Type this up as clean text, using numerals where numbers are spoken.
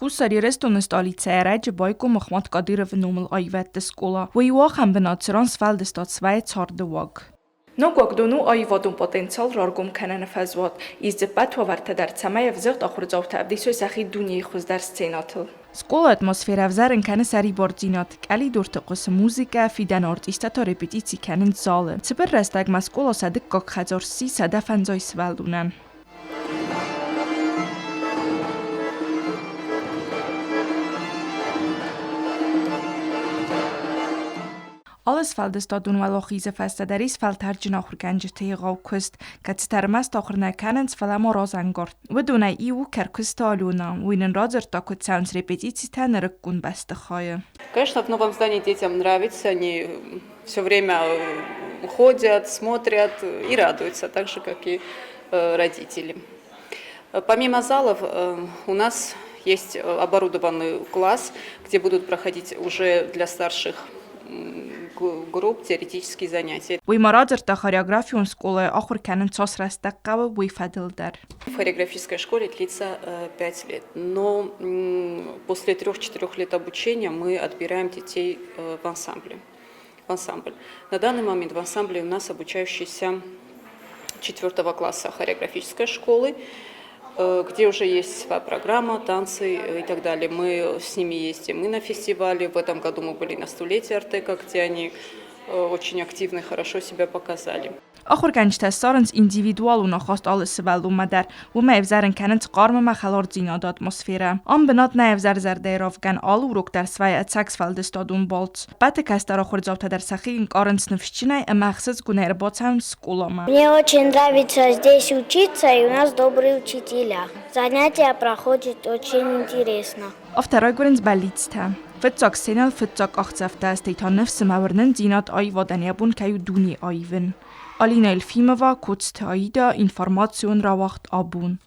Хуссар Ирыстоны стъолицӕйы ӕрӕджы байгом Ахмат Кадыровы номыл аивӕдты скъола. Уый у ахӕм бынат, цыран сфӕлдыстад свӕййы царды уаг. Ног уагдон у аивадон потенциал раргом кӕныны фӕзуат. Ис дзы ӕппӕт уавӕртӕ дӕр, цӕмӕй ӕвзыгъд ахуырдзаутӕ ӕвдисой сӕхи дунейы хуыздӕр сценӕтыл. Скъолайы атмосферӕ ӕвзӕрын кӕны сӕрибардзинад, къӕлидорты хъуысы музыкӕ, фидӕны артисттӕ та репетици кӕнынц залы. Цыбыр рӕстӕгмӕ скъола сӕ дыккаг хӕдзар сси 150 сывӕллонӕн. Алы сфӕлдыстадон уӕлахизы фӕстӕ дӕр ис фӕлтӕрдджын ахуыргӕнджыты егъау куыст, кӕцытӕ ӕрмӕст ахуыр нӕ кӕнынц, фӕлӕ ма разӕнгард. Уыдонӕй иу у Кӕркуысты Алена. Уый нын радзырдта, куыд цӕуынц репетицитӕ нырыккон бӕстыхайы. Конечно, в новом здании детям нравится, они все время ходят, смотрят и радуются, так же, как и родители. Помимо залов у нас есть оборудованный класс, где будут проходить уже для старших групп теоретические занятия. Уый ма радзырдта хореографион скъолайы ахуыр кӕнын цас рӕстӕг хъӕуы, уый фӕдыл дӕр. В хореографической школе длится 5 лет, но после 3-4 лет обучения мы отбираем детей в ансамбле. В ансамбль. На данный момент в ансамбле у нас обучающиеся четвертого класса хореографической школы, где уже есть своя программа, танцы и так далее. Мы с ними ездим и на фестивале. В этом году мы были на столетии Артека, где они очень активно и хорошо себя показали. Ахуыргӕнджытӕ ссарынц индивидуалон ахаст алы сывӕллонмӕ дӕр, уымӕй ӕвзӕрын кӕнынц хъарм ӕмӕ хӕлардзинады атмосферӕ. Ам бынат нӕ ӕвзӕр зӕрдӕйы равгӕн алы урок дӕр свӕййы ӕцӕг сфӕлдыстадон балц. Ӕппӕты кӕстӕр ахуырдзаутӕ дӕр сӕхи ӕнкъарынц ныфсджынӕй ӕмӕ ӕхсызгонӕй ӕрбацӕуынц скъоламӕ. Мне очень нравится здесь учиться, и у нас добрые учителя. Занятия проходят очень интересно. Афтӕ райгуырынц бӕллицтӕ. Фыццаг сценӕйыл фыццаг къахдзӕфтӕ, стӕй та ныфс ӕмӕ уырнындзинад аивадӕн йӕ бон кӕй у дуне аивын. Алина Елфимова, Коцты Аида, информацион рауагъд Абон.